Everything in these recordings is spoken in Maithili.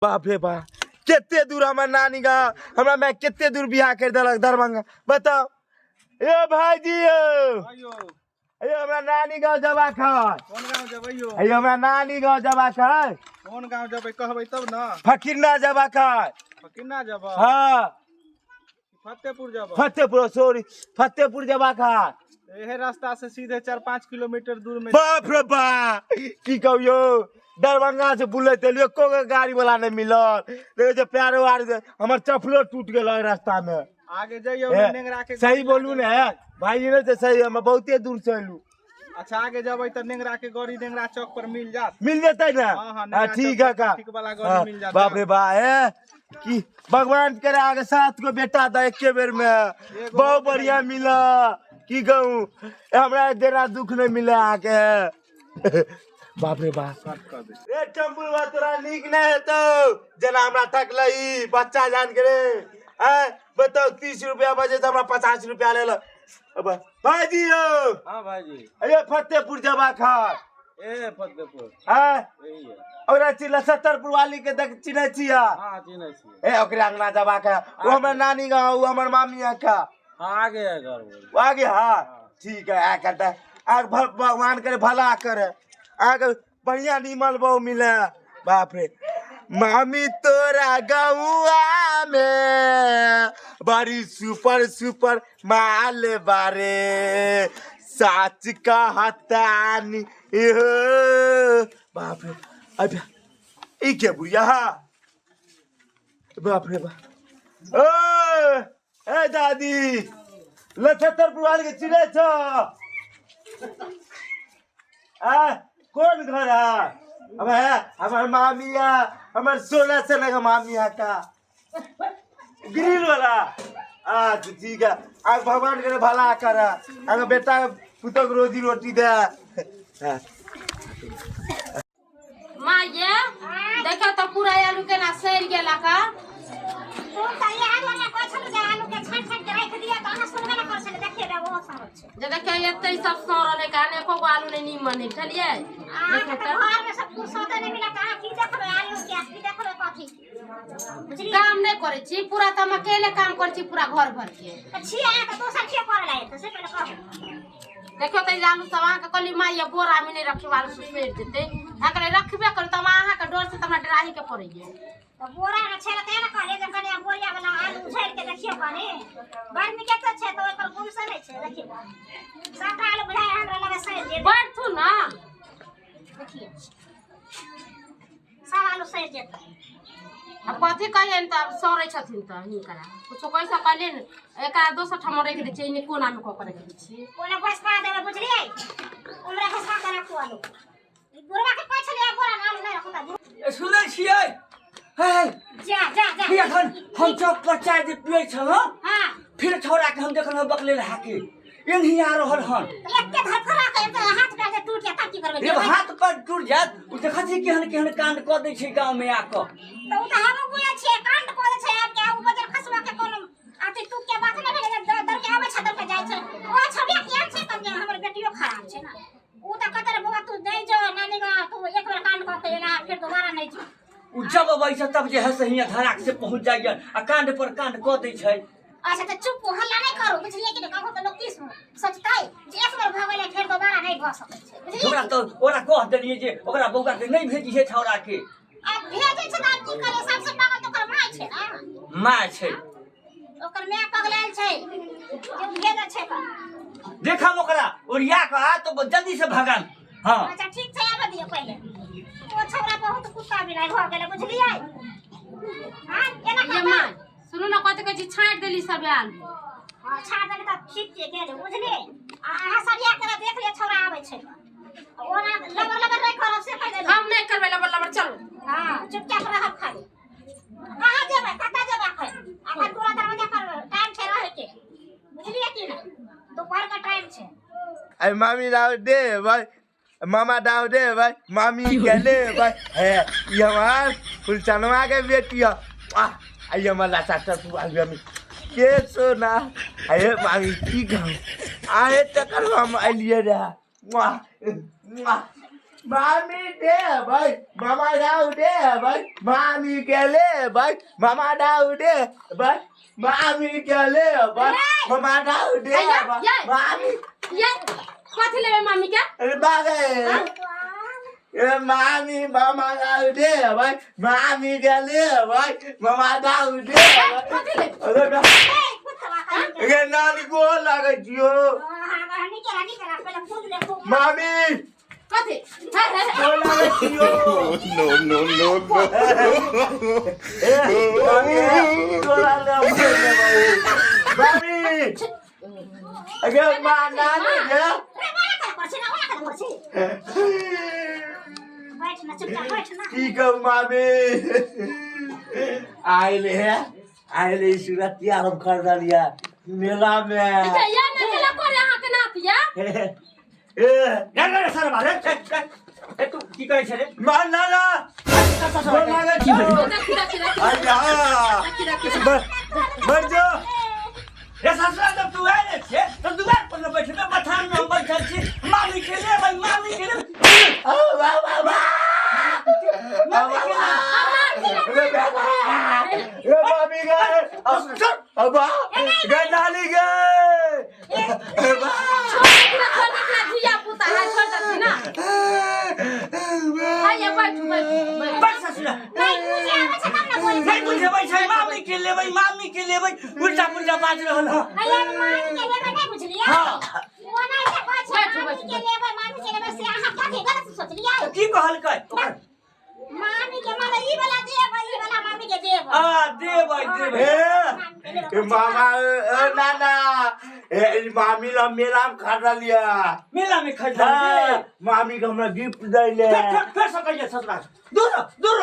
बाप रे बाप, कते दूर हमर नानी गाँव, हमरा माय कते दूर बियाह कर देलक दरभंगा, बताओ। ए भाईजी यौ, ए हमरा नानी गाँव जबाक है। कोन गाँव जेबै यौ? ए हमरा नानी गाँव जबाक है। कोन गाँव जेबै कहबै तब न। फकीरना जबाक है। फकीरना जेबै? हाँ। फतेहपुर जेबै? फतेहपुर, सॉरी, फतेहपुर जबाक है। एहे रास्ता से सीधे 4-5 किलोमीटर दूर में। बाप रे बाप, की कहू यौ, दरभंगा से बुलैत एलियो, एको गो गाड़ी वाला नहीं मिलल। देखै छै पैरो आर हमर चप्पलो टूट गेल ओहि रास्ता में। आगे जइयौ ए, ने नेंगरा के सही बोलू ने भाई, ने तऽ सही, हम बहुते दूर से एलू। अच्छा, आगे जेबै तऽ नेंगरा के गड़ी नेंगरा चौक पर मिल जात। मिल जेतै ने? हाँ, हाँ, हाँ, नेंगरा ठीक चौक है पर का। ठीक वाला गड़ी हाँ, मिल जात। बाप रे बा, ए की भगवान करे आगे 7 गो बेटा दा एके बेर में, एगो बहुत बढ़िया मिला। की कहूँ, हमरा देना दुख नहीं मिले अहाँके। बाप रे बाप। सब कऽ दे। रे टेम्पुलवा, तोरा नीक नहीं हेतौ जेना हमरा ठकलही बच्चा जान के रे। आँय बताउ, 30 रुपया बजे से हमरा 50 रुपया लेलक। अब भाईजी यौ। हाँ भाईजी। अरे फतेहपुर जबाक है। ए फतेहपुर। हाँ। यही है। ओकरा चिन्ह 70 वाली के देख चिन्है छियै? हाँ चिन्है छियै। ए ओकरे अंगना जबाक है, ओ हमर नानी गाँव, ओ हमर मामी का। हाँ आगे है घर बोल। वो आगे? हाँ ठीक है। आ करता आ भगवान करे भला करे, आगे बढ़िया नीमल बहु मिले। बाप रे मामी, तोरा गौआ में बड़ी सुपर सुपर माल बारे, साच कहतानी हो। बाप रे, अबे ई के बुढ़िया? बाप रे बाप। ओ ए दादी, लछतर पुआल के चिन्है छ? आ कोन घर है? अब है हमर मामी है, हमर 16 साल का मामी है का ग्रिल वाला। अच्छा ठीक है, आ भगवान करे भला करे, अगर बेटा पुतोह के रोजी रोटी दे। हाँ। माँ ये देखो तो पूरा आलू केना सड़ि गेला का। तू तऽ इएह दुआरे कहै छलहुँ जे आलूके छाँटि छाँटि के राखि दिअ, तऽ अहाँ सुनबे नहि करै छलियै। देखिए ओहो सड़ल छै। जे देखियौ एते सब सड़ल है, कारण एको गो आलू नहि नीमन है, बुझलियै? अहाँके देखियौ तऽ तऽ घरमे सब फुर्सते नहि मिलत, अहाँ की देखबै आलू के, की देखबै कथी, बुझलियै? काम नहि करै छी पूरा, तऽ हम अकेले काम करै छी पूरा घर भर के। तऽ छी अहाँके दोसर के करै लए एतै से पहिले कहू। देखियौ तऽ ई आलू सब, अहाँके कहली माँ ये बोरा मे नहि रखियौ, आलू सब सड़ि जेतै। अहाँके रखबे करू, तऽ हम अहाँके डर से तऽ हमरा डराही के पड़ैये। तऽ बोरा मे छै तेँ ने कहलियै जे कनि बोरिया वाला आलू उझारि के देखियौ, कनि गर्मी कते छै तऽ ओहि पर गुमसे नहि छै। देखियौ सबटा आलू बुझाइ हमरा लगे सड़ि जेतै। बैठू ना। देखियौ सब आलू सड़ि जेतै। आब कथी कहियनि, तऽ आब सड़ै छथिन तऽ हिनकरा कुछो कहि सकलियै ने। एकरा दोसर ठाम राखि दै छियै, एने कोनामे कऽ कऽ राखि दै छियै। ओने घसका देबै, बुझलियै? उमरे घसका के राखू आलू। ई बुढ़वा के कहै छलियै बोरा मे आलू नहि राखू तऽ ए, सुनै छियै हे? जा जा जा। कि अखन हम चौक पर चाय जे पियै छलहुँ, हाँ, फिर छौड़ा के हम देखलहुँ बकलेल हाके एनही आ रहल हन। तऽ एते धरफड़ा के एते हाथ पैर जे टूट जायत तब की करबै? रे हाथ पर टूट जायत, ओ देखै छी केहन केहन कांड कऽ दै छै गाँव में आकऽ। तऽ ओ तऽ हमहूँ बुझै छियै, कांड कऽ दै छै आबि के। ओ बजर खसुआ के कोनो अथी तुक के बात नहि भेलै जे दौड़ के आबै छै, दौड़ के जाइ छै। ओ छौड़िया केहन छै तब जे हमर बेटियो खराब छै ने। ओ तऽ कहते रहे, बौआ तू नहि जो नानी गाँव, तू एक बेर कांड कऽ के एला, फेर दोबारा नहि जो। ओ जब अबै छै तब जे है से हियाँ धड़ाक से पहुँच जाइए आ कांड पर कांड कऽ दै छै। अच्छा तऽ चुप, हल्ला नहि करू, बुझलियै कि नहि? कहू तऽ लोक की सोचतै जे एक बेर भऽ गेलै, फेर दोबारा नहि भऽ सकै छै, बुझलियै? हमरा तऽ ओकरा कह देलियै जे ओकरा बौआ के नहि भेजिहे छौड़ा के। आब भेजै छै तऽ आब की करियै? सबसे पागल तऽ ओकर माय छै ने। माय छै। ओकर माय पगलायल छै जे ओ भेजै छै तऽ। देखम ओकरा ओरिया कऽ आ तऽ जल्दी से भगाम। हाँ। अच्छा ठीक छै, आबऽ दियौ पहिले। ओ छौड़ा बहुत कुत्ता बिलाइ भऽ गेलै, बुझलियै? हाँ एना ये करबै। माँ सुनू ने, कथी कहै छी, छाँटि देली सब आलू। हाँ छाँटि देली तऽ ठीक छै, गेलै, बुझलियै? आ अहाँ सरिया के देख लिअ, छौड़ा आबै छै, ओना लबर लबर नहि करब से कहि देलहुँ। हम नहि करबै लबर लबर, चलू। हाँ चुपचाप रहब खाली। कहाँ जेबै, कतऽ जेबै? एखन एखन पूरा दरवाजा पर टाइम छै रहैके, बुझलियै कि नहि? दोपहर के टाइम छै। अरे मामी दाव दे भाई, मामा दाव दे भाई, मामी के ले भाई। हे ई हमार फुलचनवा के बेटी है। आह, आई हमर लाचा तू आबि हम के सोना। अरे मामी की कहूँ, आए तकर हम अलिए रहे। मुआ, मुआ। मामी देबै मामा दाउ देबै मामी के लेबै मामा दाउ देबै मामी के लेबै मामा दाउ देबै मामी ये कथी लेबै मामी के? अरे बागे ए मामी मामा दाउ देबै मामी के लेबै मामा दाउ देबै कथी लेबै? अरे गे नानी गोर लागै छियो। मामी कथी? हे हे गोर लागै छियो। No, no, no, no. ए मामी तोरा ले मामी अगे मा नानी गे की कहू मामी आइल है आइल सूरतिया हम खरीदलिया मेला में। ये ने केला करे अहाँ के नात ये? ए रे रे सरवा रे ए तू की कहै छै रे? मा नाना गोर लागै छियो। देखी देखी देखी अया देखी देखी मर जो रे ससुरा जब तू आयल छे त दुआर पर न बैठबे बथान में हम बैठल छी मामी के लेबै मामी के लेबै आ वाह वाह वाह ए मामी गे अबा गे नानी गे छोड़ देखी छोड़ देखी धिया पुता है छोड़ देखी ना। हाय बैठू बैठू बैठू। बैठ ससुरा नहीं बुझेबै छै मामी के लेबै मामी के लेबै उल्टा पुल्टा बाज रहल ह। की कहलकै? मामी के माने ई वाला देबै ई वाला मामी के देबै आ देबै देबै ए मामा ए नाना ए मामी ला मेला में खरीदलिया मेला में खरीदलियै मामी के हमरा गिफ्ट दैले फेर फेर सकैया ससुरा दूर दूर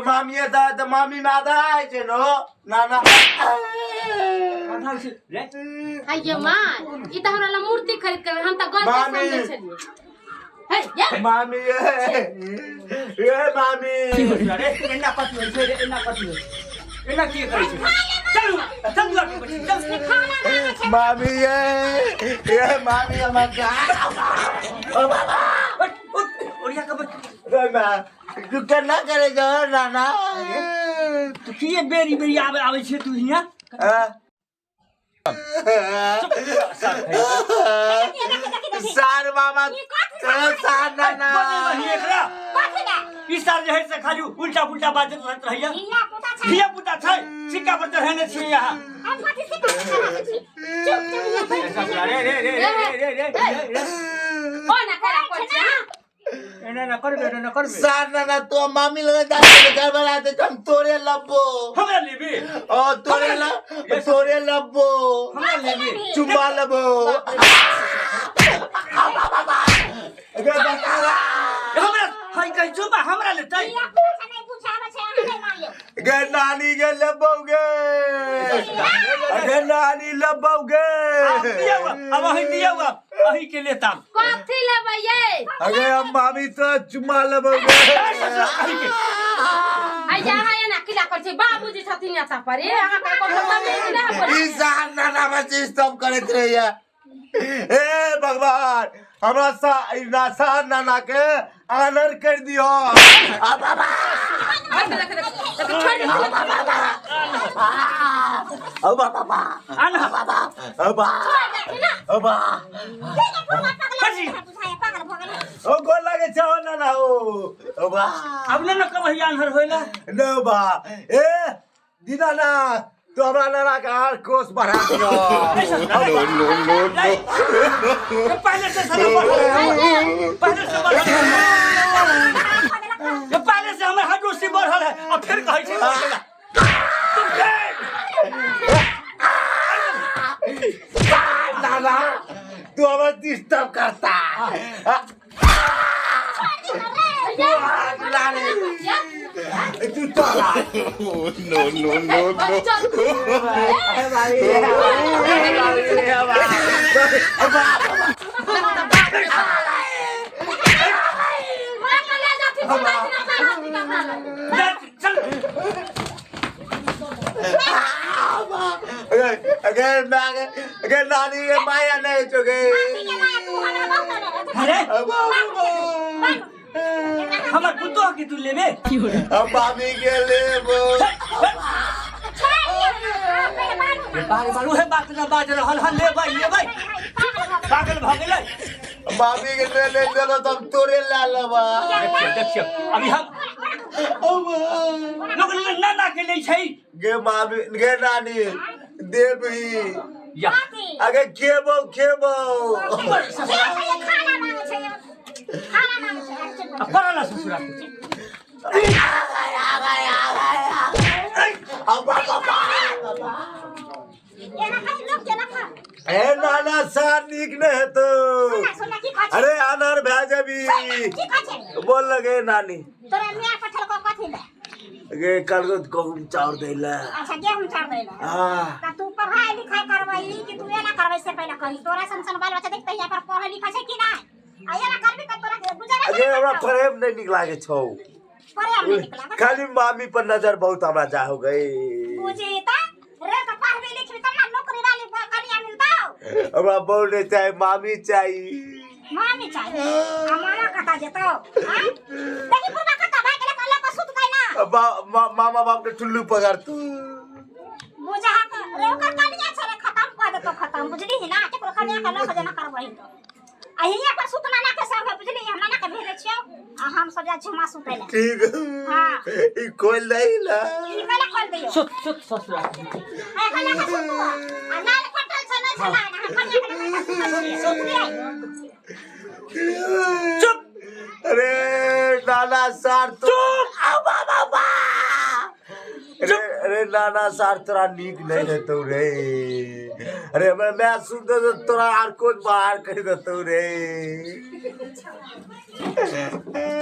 मामी त मामी मादा आइ छै नो नाना आधा छै रे। आइये माँ ई त हमरा ला मूर्ति खरीद के हम त गलती समझै छलियै। हे ये मामी ए मामी की होइ छै रे? एना कथी होइ छै रे? एना कथी होइ छै? एना की करै छै? चलू चल दुआर पर बैठ चल। मामी ए ए मामी हमर ओ बाबा बैठ उठ ओरिया के बैठ। रे मां तू केना करे जो नाना? तू किए बेरी बेरी आबै आबै छै तू हियाँ? सार मामा सार नाना एकरा ई साल जे है से खाली उल्टा पुल्टा बाजैत रहैत रहैया धिया पुता छै सिक्का पर चढ़ेने छी यहाँ। रे रे रे रे रे रे रे ओ ना करा पर छै एना ना करबे एना ना करबे। सार नाना तो मामी लगे जाके घर बनाते हम तोरे लब्बो हमरा लेबे ओ तोरे ल तोरे लब्बो हमरा लेबे चुम्मा लबो अगे बतावा हमरा हई कहै चुम्मा हमरा लेतै गे नानी गे लब्बो गे अगे नानी लब्बो गे आब दियौ अब अहीं दियौ अब अहीं के लेता। कथी लेबै ये? अगे हम मामी तो चुम्मा लबो गे। अहीं के आइ अहाँ एना किला करै छै? बाबूजी छथिन एतऽ पर ए अहाँ के कोनो तमीज नहि पड़ै। ई सार नाना बच्ची सब करैत रहैया। हे भगवान हमरा सा सार नाना के आनर कर दियो। आ बाबा देख देख देख छोड़ दे। ओ बाबा आन बाबा ओ बा ओ बा ओ गोर लागे छै ओ नाना ओ ओ बा अब ने न कबही आन्हर होइला नो बा ए दीनाना तो हमरा नाना के आर कोस बढ़ा दियो। No, no, no, no. पहले से साला बढ़ल है पहले से बढ़ल है ये पहले से हमर हड्डोसी बढ़ल है आ फिर कहै छै बढ़ेला। तुम के नाना तू हमरा डिस्टर्ब करता। तू चला। No, no, no, no. चल ले जाथिन चल अगर अगर नानी के माया नहीं चुके। अरे बाबू। हमर पुतोह के तू लेबे हम मामी के लेबो बारे बार उहे बात न बाज रहल हन लेबै लेबै पागल भऽ गेलै मामी के ले ले चलो तब तोरे ला लेबा देखियौ देखियौ अभी हम लोग ना ना के लै छै गे मामी गे नानी देबही या अगे खेबो खेबो खाना मांगे छै खाना मांगे छै आ करऽ ना ससुरा एना खाली लोक केना खा ए नाना सार नीक नहि हेतौ सुना सुना की खाय छै अरे अनर भए जेबी की खाय छै बोल लगे नानी तोरा मियाँ पठल को कथी ले गे कल गहूम चाउर दै ले अच्छा गेहूं चाउर दै ले हाँ त तू पढ़ाई लिखाई करबै कि तू एना करबै से पहिले कही तोरा सन सन बाल बच्चा देखते यहाँ पर पढ़ै लिखै छै कि नहि आ एना करबी त तोरा गुजारा अगे हमरा पढ़े में नहीं नीक लागे छौ पढ़े में नीक लागै खाली मामी पर नजर बहुत हमरा जा हो गई बुझी त रे त पढ़बी लिखबी तब ना नौकरी वाली कनिया मिलतौ हमरा बोल नहीं चाहे मामी चाहिए मामी चाहिए आ मामा कतऽ जेतौ आँय? देखी बुढ़बा कतऽ भागि गेलै लऽ कऽ सुततै ना मामा बाप के ठुल्लू पकड़ तू बुझा के रे ओकर कनिया छै रे खतम कऽ देतौ खतम बुझलिही ना केकरो कनिया के लऽ कऽ जेना करबही तो आ हियाँ पर सुतना ना के सब है बुझलिही हम नाना के भेजै छियौ आ हम सब जाइ छियौ माँ सुतै लए ठीक हाँ। ई खोल दही ना ई कला खोल दियौ सुत सुत ससुरा ए कला के सुतू आ लाल कटल छै नै छला ना हम कनिया के लऽ कऽ सुतल छियै सुतलियै चुप अरे नाना सार तो बाबा अरे अरे नाना सार तोरा नीक नहीं हेतौ रे अरे हमरा मैं सुन दे तोरा आर कोन बाहर कर देतौ रे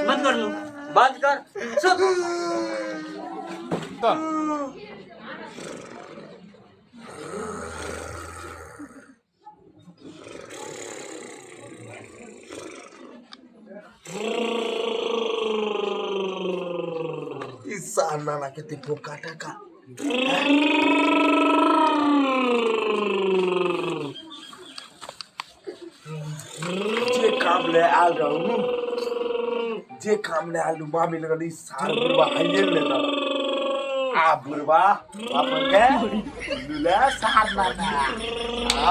बंद कर लू बंद कर सुत ई सार नाना के देखो काटा का जे काम ले आल रहू जे काम ले आल रहू मामी लगल ई सार बुढ़वा हाइए ले आ बुढ़वा अपन के लुला सार नाना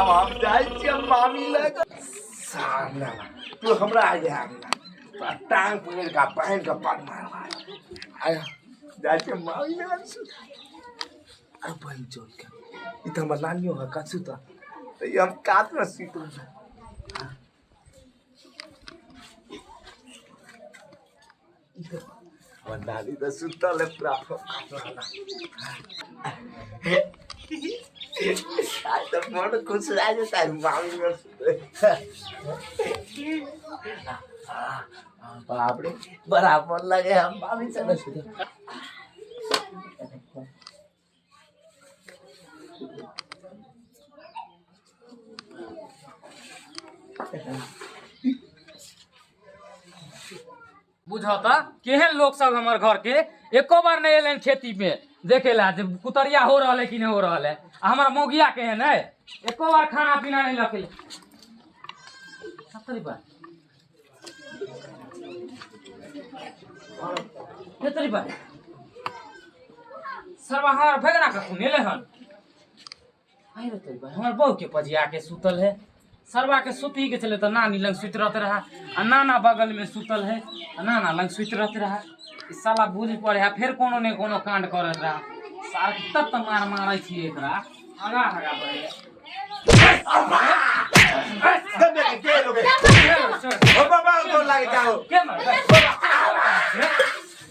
आब हम जाइ छियै मामी लग सार नाना तू हमरा आगे आब ना तोरा टांग पकड़ि कऽ बान्हि कऽ पान मारबा आया जाइ छियै मामी लग अरे बहन चोर के ई तऽ हमर नानियो है कछु तऽ ई हम कात मे सुति रहल हमर नानी तऽ सुतल है पूरा आइ तऽ मन खुश भए जेतै मामी लग सुतै बाप रे बड़ा मन लगे हम मामी संगे सुतै बुझऽ तऽ केहन लोक सब हमर घर के एको बार नहि एलनि खेती पे देखे ला जे कुतरिया हो रहल है कि नहि हो रहल है आ हमर मौगिया केहन है एको बार खाना पीना नहि लऽ के सत्तरी बार सत्तरी बार सरवा हमर भगना कखन एलै हन आइ रे तोरी बा हमर बहू के पजिया के सुतल है सरवा के सुती के चले तो नानी लंग सुति रहते रहा आ नाना बगल में सुतल है आ नाना लंग सुति रहते रहा ई साला बुझ पड़े है फेर कोनो ने कोनो कांड करत रहा सार तत मार मारै छी एकरा आगा आगा बढ़े गंदे के के लोगे ओ बाबा को लागे जाओ के मार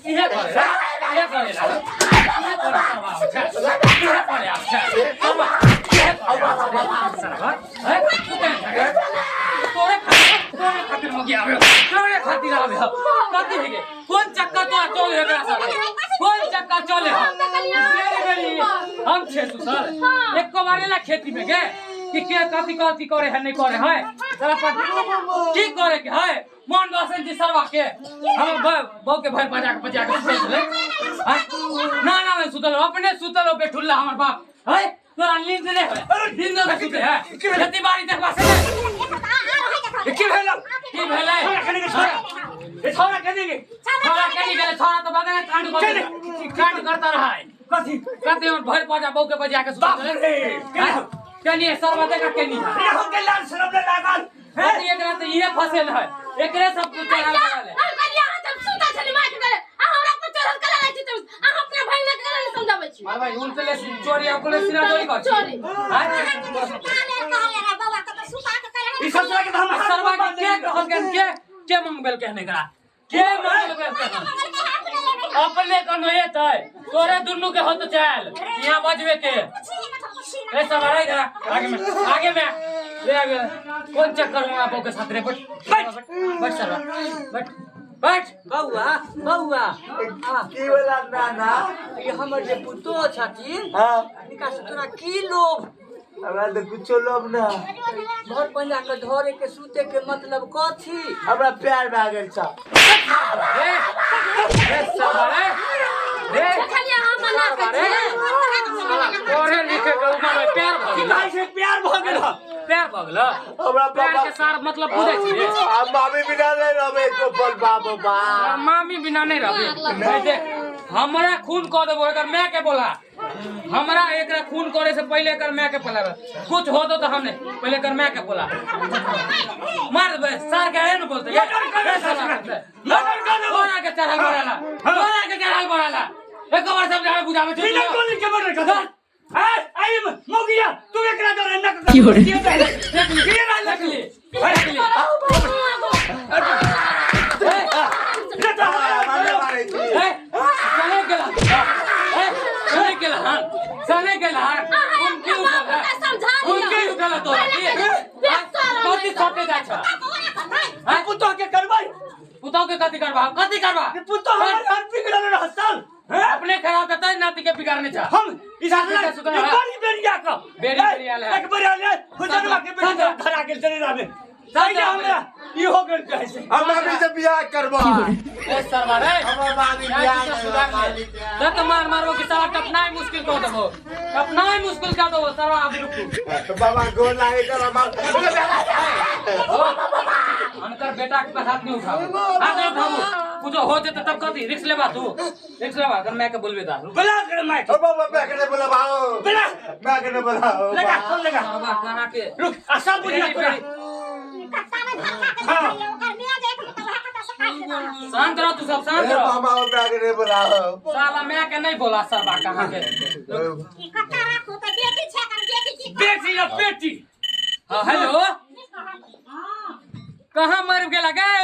इहे करे इहे करे इहे करे सरवा इहे करे सरवा इहे करे सरवा है तू केना तोरे खातिर तोरे खातिर मोगी आवे तोरे खातिर आवे कथी हे कोन चक्कर तोरा चले एकरा साथे कोन चक्कर चले बेरी बेरी हम छे सुसर एको बार एला खेती में गे कि के कथी कथी करे है नहीं करे है साला की करे के है मन बसन जी सरवा के हम बहू के भर बजा के सुतल छलै आँय? ना ना मैं सुतल हो, अपने सुतल हो बेठुल्ला हमर बाप है तोरा नींद नहीं होय नींद में सुते है खेती बाड़ी देखबा से नहीं। की भेलौ की भेलै छोड़ा कनी के छोड़ा ए छोरा के देंगे छोरा के गेले छोरा तो बगल कांड कर कांड करता रहा है कथी कते हम भर पाजा बहू के बजा के बाप रे कनी सरवा देखा कनी रे हम के लाल शरम ले लागल कथी एकरा से इहे फसेल है एकरे सब कुछ चढ़ल है हम कहलियै अहाँ जब सुतल छली माय के घरे अहाँ हमरा पर चढ़ल कला रहै छी तऽ अहाँ अपना भाई के कला नहि समझाबै छी मार भाई उनसे ले चोरी ओकरे सिना चोरी कर चोरी हां सुता ले कहले रे बाबा कत सुता के करे ई ससुरा के तो हम हाथ सरवा बांध के देंगे। के कहल के के के मंगबेल कहने एकरा के मंगबेल कहने मंगल के हाथ ले ले अपने कनो हेतै तोरे दुनू के होत चल यहाँ बजबे के कुछ ए सब आ इधर आ, आगे में ले आगे कौन चक्कर में आपो के साथ रे बैठ बैठ बैठ सरवा बैठ बैठ बौआ बौआ आ, की वाला नाना ये हमर जे पुतोह छथिन हाँ हिनका से तोरा की लोभ हमरा तो कुछो लोभ ना भर पंजा के धरे के सूते के मतलब कथी हमरा प्यार भए गेल छ ए ए सरवा रे रे देखलियै अहाँ मना के छियै पढ़े लिखे के उमर में प्यार भऽ गेल भाई से प्यार भ गेल ह प्यार भऽ गेल हमरा प्यार बाबा के सार मतलब बुझै छी रे आ मामी बिना नहीं रहबे एको पल बाबा बा और मामी बिना नहीं रहबे नहीं देख हमरा खून कऽ देबो एकर माय के बोला हमरा एकरा खून करे से पहले एकर माय के बोला कुछ हो तो हम नहीं पहले एकर माय के बोला मार देबे सार के है न बोलते मर्डर कर दे ससुरा के। मर्डर कर देबो। तोरा के चढ़ल बढ़ाला तोरा के चढ़ल बढ़ाला एक बार समझावे बुझावे छी बिना गोली के मर्डर कर दे ए आई मोगिया तू एकरा डरे न की हो रे देख ली के रह देख ली लगली देख ली रे तो मारे मारे छी ए चले गेला ए चले गेला हन चले गेला हन उनकी उठल है समझा लिअ उनकी उठल है तोरा की कथी सटे जाइ छ हैं पुतोह के करबै पुतौ के कथी करबा कथी करबा पुतोह हमर घर बिगड़ल रहसल हैं अपने खराब देतै नाती के बिगाड़ने छ हम ई साला सुतल है। बड़ी बेरिया का बेरी बेरिया ले। एक बेरिया ले हुजनवा के बेरिया धरा गेल चले रहबे सही हमरा ई हो गेल कहै छै हम मामी से बियाह करबा ए सरवा रे हमर मामी बियाह सुधार ले दत मार मारबो कि साला टपनाइ मुश्किल कर देबो टपनाइ मुश्किल कर देबो सरवा अभी रुकू बाबा गोर लागे कर अनकर बेटा के पास हाथ नहीं उठाबो हाथ नहीं उठाबो कुछ हो जेते तब कथी रिक्स लेबा तू रिक्स लेबा अगर मैं के बोलबे दा बला कर माइक ओ बाबा मैं के बोलाओ बला मैं के बोलाओ लगा फोन लगा सरवा कहाँ के रुक आ सब बुझिया तोरा शांत रह तू सब शांत ए रह बाबा मैं के बोलाओ साला मैं के नहीं बोला सरवा कहाँ के बेटी या बेटी हाँ हेलो कहाँ मर गेला गे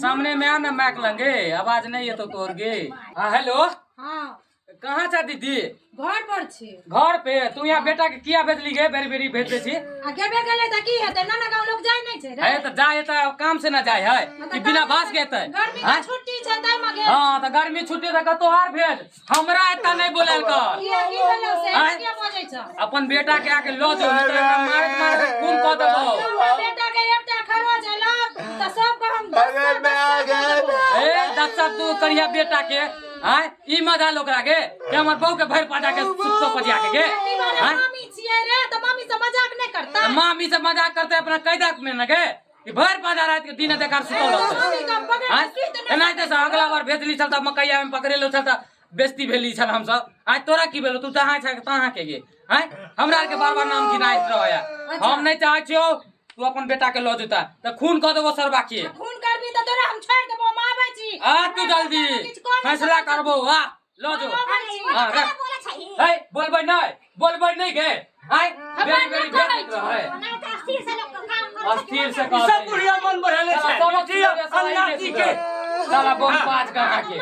सामने में आ ना मैक लंगे आवाज नहीं है तो तोर गे हाँ हेलो हाँ कहाँ छा दीदी घर पर छी घर पे तू यहाँ बेटा के किया भेजली गे बेरी बेरी भेज दे छी आ गेबे गेलै तऽ की हेतै नाना गाँव लोक जाइ नहि छै रे है तो जाए तो काम से ना जाए है कि बिना बास के एतै गर्मी के हैं? छुट्टी छै ताहि मे गेल हाँ तो गर्मी छुट्टी तऽ कतौ आर भेज हमरा एतऽ नहीं बोलायल कर किया की भेलौ से आँय? किया बजै छ अपन बेटा के आके लऽ जो नहीं तऽ एकरा मारैत मारैत खून कऽ देबौ हमरा बेटा के एकटा खरोज एलौ तऽ सबके हम दस अरे साल मैं आ गए ए दस तू करिया बेटा के आय ई मजा लोकरा के कि हमर बहू के भरि पाजा के सुतो पजिया के गे बेटी वाला आँय? मामी छियै रे तऽ मामी से मजाक नहि करता तऽ मामी से मजाक करते अपना कैदा में न गे ई भरि पाजा रात के दिन देखार सुतल रहतै मामी के पकड़ आँय? के सुति नहि एनाहिते से अगला बार भेजली छल तऽ मकैया में पकड़ेलो छल तऽ बेइज्जती भेली छल हमसब आइ तोरा की भेलो तू तहाँ छ तहाँ के गे आँय हमरा आरके बार बार नाम गिनाइत रहया हम नहीं चाहै छियौ तू अपन बेटा के लऽ जेता तऽ खून कऽ देबो सरबा के खून करबी तऽ तोरा हम छोड़ि देबो हम आबै छी आ तू जल्दी किछु कऽ नहि फैसला करबो आ लऽ जो आबै छी। हाँ, रख। है बोलबै नहीं बोलबै नहीं गे आय बेरी बेरी भेजैत रहै अस्थिर से ई कह सब बुढ़िया मन बढ़ेले छै साला बेटी आ नाती के साला बम पाँच कहाँ के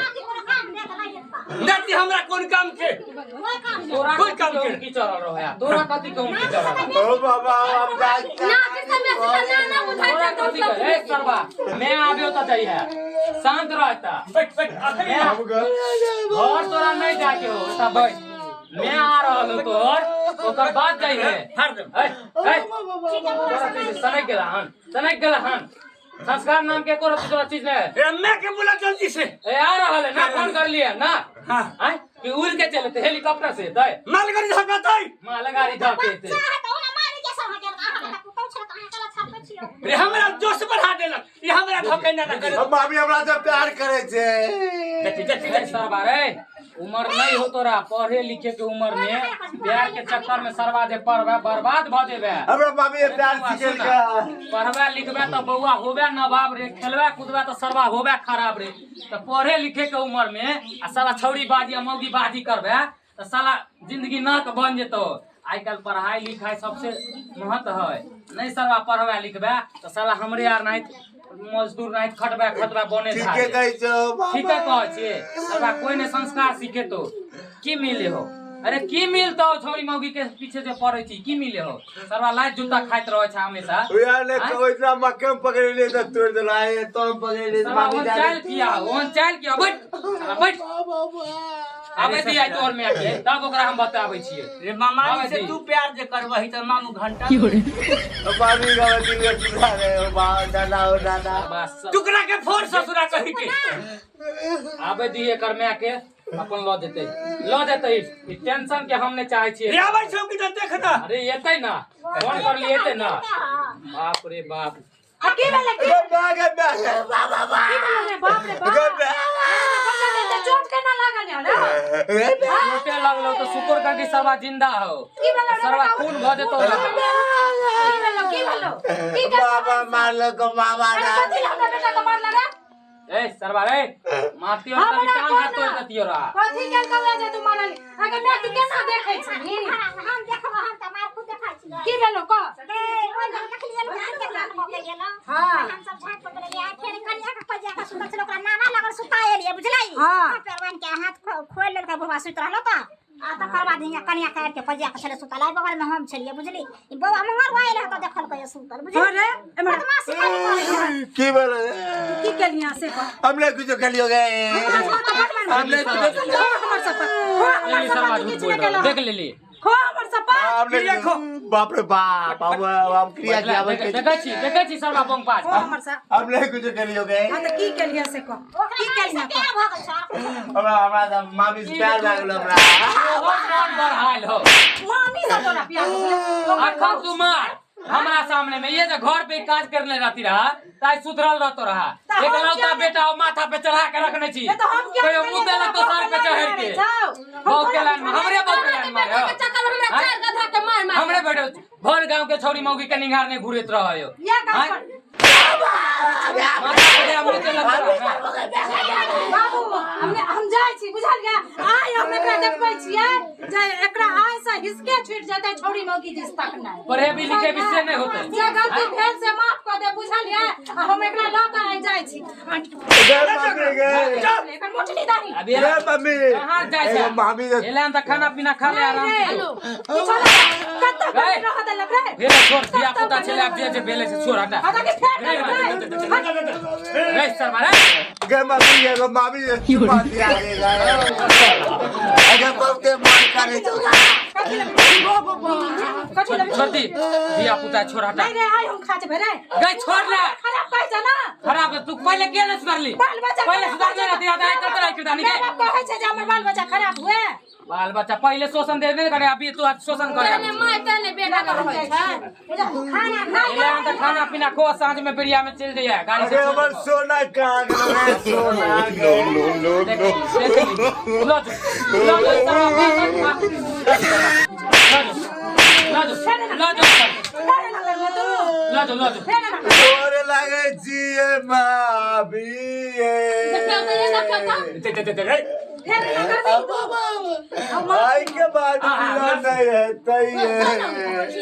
नाती हमरा कोन काम के तोरा कोई काम के की चढ़ल रहै तोरा कथी के उनकी चढ़ल रहै? ओ बाबा हम जा तोरा कथी के ए सरबा मैं आबियो त जाइ है शांत रहता बैठ बैठ अखनी हम घर घर तोरा नहीं जाके हो ता बैठ मैं आ रहल हो तोहर ओकर बाद जाइ है फाड़ देब ए ए तोरा कथी सनक गेला हन सनक गेला हन संस्कार नाम के एको रत्ती तोरा चीज नहीं है ए मैं के बोला जल्दी से ए आ रहल है ना फोन कर लिए ना हाँ। आय कि उड़ के चले ते हेलीकॉप्टर से तय मालगाड़ी धक्का तई मालगाड़ी धके ते छियौ। रे हमरा जोश बढ़ा देलक ई हमरा धोखे ना ना करे। मामी हमरा से प्यार करे छे। देखी देखी देखी सरवा रे, उम्र नहीं हो तोरा पढ़े लिखे के उम्र में प्यार के चक्कर में सरवा जे पढ़बे बर्बाद भ जेबे। हमरा मामी ये प्यार सिखेल का। पढ़बे लिखबे तो बौआ होबे नवाब रे, खेलबे कूदबे तो सरवा होबे खराब रे। तो पढ़े लिखे के उम्र में आ साला छौरी बाजी आ मौगी बाजी करबे तो साला जिंदगी नर्क बन जेतो। आइ काल्हि पढ़ाई लिखाई सबसे महत्व है। नहीं सरवा पढ़बे लिखबे तो साला हमरे यार नहीं मजदूर नहीं खटबे खटबे बने ठीके कहै छौ मामा। ठीके कहै छियै सरवा, कोई ने संस्कार सीखे तो की मिले हो? अरे की मिलतो छौरी मौगी के पीछे जे पड़ै छी की मिले हो? सरवा लात जूता खाइत रहै छै हमेशा। यार ने कोइतना मक्के में पकड़ ले तो तोड़ देला है तो हम पकड़ ले। सरवा ओहन चाल किया, ओहन चाल किया, बैठ सरवा बैठ। आबै दिया तोर में के तब ओकरा हम बताबै छियै। रे मामा आबै से दी। तू प्यार जे करबही त मामू घंटा मामी का बच्ची के सुधा रे ओ बा दादा ओ दादा। बस टुकड़ा के फोड़ ससुरा कही के। आबै दिए एकर माय के अपन ल जेतै, ल जेतै। ई टेंशन के हम नहि चाहै छियै। रे आबै छौ कि त देख ना। अरे एतै ना, फोन कर लिए एतै ना। बाप रे बाप। आ की भेलै की गे बा गे बा बा बा बा। की भेलै रे? बाप रे बाप। गे बा। बच्चा चोट केना लागल है रे? चोटे लगलो तो शुक्र कर कि सरवा जिंदा हो। की भेलै रे सरवा बेटा? खून भ जेतौ ना। की भेलौ की भेलौ की केलौ? बाबा मारलो को मामा अरे ना। कथी लए हमरा बेटा के मारला रे? ए सरवा रे, मारतियो त हमरा टांग हाथ तोड़ कोना? देतियो रा। कथी केलकौ रे जे तू मारली? अगर मैं तू केना देखै छी? हम देखबो, हम त मार खुद देखै छियै। की भेलौ कह? गे, ओइ दिन देखलियै ने, धान के धान भऽ गेल। हाँ। हम सब झाँप पर गेलियै, आ फेर कनिया के खोजिया के सुतल छलै, ओकरा नाना लागल सुता एलियै, बुझलै? हाँ। हाथ पैर बान्हि के हाथ खोलि लेलकै, बुढ़वा सुति रहलो त। आ तकर बाद हियाँ कनिया के आबि के खोजिया के छलै सुतल, एहि बगल मे हम छलियै, बुझली? ई बौआ मंगरुआ एलै त देखलकै सुतल, बुझली? हाँ रे, एम्हर। बदमाशी खाली करै छै। की बोले? की केलियै से कह? हमने कुछ कलियो गए। हमने कुछ खो हमर सपा, खो हमर ई सपा, सरवा तू झूठ किछु बोल नहि रहल केलह। देख लेली। खो हमर सपा। हमने बाप रे बाप अब क्रिया किया देखै छी देखै छी सरवा बम पास। खो हमर सपा। हमने कुछ कलियो गए। हाँ त की केलियै से कह? ओकरा की मामी केलियै से कह? प्यार भऽ गेल छै। हमरा हमरा मामी से प्यार लागल हमरा। ओहो मन बढ़ायल हो। मामी से तोरा प्यार हो गेलै? अखन तू मार हमरा सामने में ये जे घर पे काज करने रहती रहा ताई सुधरल रहतो रहा। त हम एकलौता किया नहि- बेटा ओ माथा पे चढ़ा के रखने छी। ए त हम किया कहियो नहि मुँह केलियै? देलक तो सर पे तोरा चढ़ बाप के। के लाइन मारै छौ। बहू के लाइन में हमरे बहू के लाइन मारे हो। के चक्कर में हमरा आँय? चार गधा के मार मार। हमरे बेटे भर गांव के छौरी मौगी के निहार ने घुरैत रहे हो। या गाँव आँय? पर। माथा पे तेरा मुँह देलक तोरा। बाबू हमने हम जाइ छी बुझल गया। आइ हम एकरा देखबै छियै जे एकरा आइ से हिसके छूटि जेतै छौरी मौगी दिस तकनाइ। पढ़े भी लिखे भी से नहीं होते। जे गलती भेल से माफ कऽ दे बुझल या। आ हम एकरा लऽ कऽ आइ जाइ छी। गे मम्मी गे। एकर मोटनी दाही। अभी गे मम्मी। कहाँ जाइ छै? एगो मामी के एले त खाना पीना खा ले आराम नहीं से। रे, किछो नहि कतौ गए। रह देलक रे। भेलै छोड़, धिया पुता छलै आब जे जे भेलै से छोड़ हटा। हटा के फेंक नहीं देलक रे। रे सरवा रे। गे मम्मी एगो मामी के चुमा दिया रे गे। अगर बाप के मन करे तो कथी लेबै? कथी लेबै? छोड़ दी धिया पुता छोड़ हटा। नहीं रे, आइ हम खा जेबै रे। गई छोड़ ले। खराब कहै छै ना। खराब है, तू पहले किया नहीं सुधारली? बाल बच्चा पहले सुधारने रहती है, आइ कतऽ राखि दानी के। माय बाप कहै छै जे हमर बाल बच्चा खराब हुए। बाल बच्चा पहले शोषण दे नहीं करे, अभी तू आज शोषण करे। तेने माय तेने बेटा के रहै छै। खाना खाइ एले हम त खाना पीना खो, साँझ में बिरिया में चल जाइए गाड़ी से। अरे हमर सोना कहाँ गेलो रे सोना No, no, no, देख no. ली, देख ली। लो जो, लो जो, सरवा, बस, बस, लो जो, लो जो, फेर एना करबै तू? लो जो, लो जो। फेर एना करबै? गोर लागे छियै मामी। देखियौ तऽ, ये देखियौ तऽ। दे दे दे रे। फेर एना करबै तू? आइ के बाद मिलन नहीं हेतै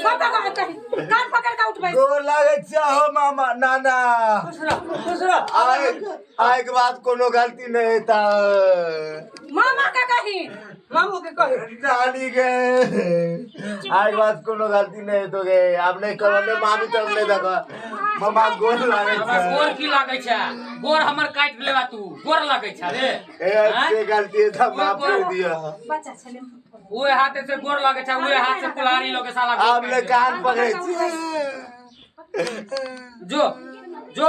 सब पकड़ कहीं। कान पकड़ के उठबै। गोर लागे छियै हो मामा नाना। खुश रह खुश रह। आइ आइ के बाद कोनो गलती नहीं हेतै। मामा के कही। मामू के कहे। नानी के आइ के बाद कोनो गलती नहीं हेतौ गे। आब नहीं करब ने मामी तब नहीं देखब। मामा गोर लागे हमरा छै। गोर की लागै छै? गोर हमर काटि लेबा तू, गोर लागै छै रे। ए से गलती है त माफ कर दियो। बच्चा छलै। ओए हाथे से गोर लागै छै, ओए हाथ से कुल्हाड़ी लगे साला गोर आब काटि ले लेबा। कान पकड़ै छियै। जो जो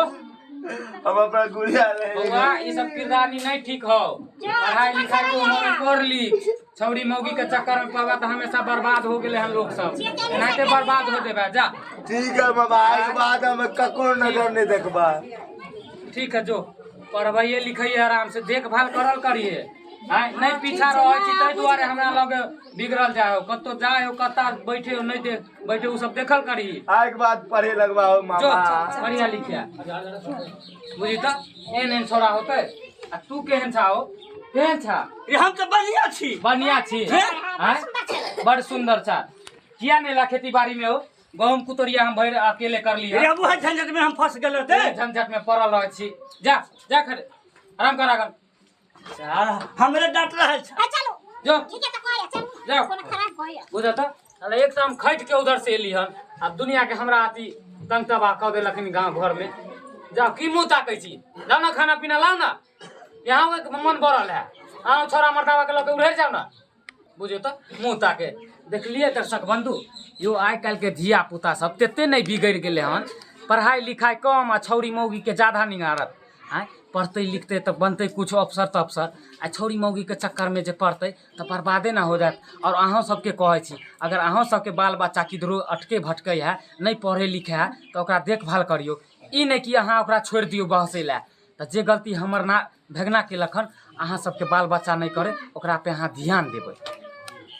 हम अपना गुड़िया ले बौआ ई सब किरदानी नहीं ठीक हो। पढ़ाई लिखाई के उम्र में पढ़ ली, छौरी मौगी के चक्कर में पड़बा तऽ हमेशा बर्बाद हो गेले हन लोग सब, एनाहिते बर्बाद हो जेबे। जा ठीक है बाबा, आज के बाद हम ककरो नजर नहीं देखबा। ठीक है, जो पढ़बैये लिखैये आराम से, देखभाल करल करिए। आय नहीं पीछा रहै छी ताहि दुआरे हमरा लग बिगड़ल जाय हो, कतौ जाय हो कतऽ बैठे हो नहीं देख बैठे उ सब देखल करही। आज के बाद पढ़े लगवा हो जो मामा। पढ़िया लिखिया बुझी तऽ एहन एहन छोड़ा होतै। आ तू केहन छा हो, केहन छा? ई हम तऽ बढ़िया छी। बढ़िया छी। आँय? बड़ सुंदर छा। किया नहीं ला खेती बाड़ी में हो? गहूम कुतरिया हम भरि अकेले कर लिया। रे अब झंझट में हम फंस गेल रहते। झंझट में पड़ल रहै छी। जा जा खड़े आराम कर आगन। हमरे डांट रहल छ। आ चलो जो ठीक है तऽ कहैया चलू। जाओ। कोनो खराब कहैया बुझल तऽ अरे एक हम खटि के उधर से एली हन, आब दुनिया के हमरा अथी तंग तबाह कऽ देलखिन गाँव घर में। जाओ की मुँह ताकै छी, जाओ ना खाना पीना लाओ ना, यहाँ एक मन बढ़ल है। आओ छोरा मर्दावा के लऽ के उधर जाओ ना। बुझियौ तऽ मुँह ताके देखलियै दर्शक बंधु, यो आइ काल्हि के धिया पुता सब तते नहि बिगड़ि गेलै हन, पढ़ाइ लिखाइ कम आ छौरी मौगी के जादा निगारत। आँय पढ़तै लिखतै तऽ बनतै कुछ अफसर तफसर, आ छौरी मौगीके चक्करमे जे पड़तै तऽ बर्बादे ने हो जायत। आओर अहूँ सबके कहै छी, अगर अहूँ सबके बाल बच्चा किधरो अटके भटकै है, नहि पढ़ै लिखै है, तऽ ओकरा देखभाल करियौ। ई नहि कि अहाँ ओकरा छोड़ि दियौ बहसै लए। तऽ जे गलती हमर ना भेगना केलक हन अहाँ सबके बाल बच्चा नहि करै, ओकरा पे अहाँ ध्यान देबै।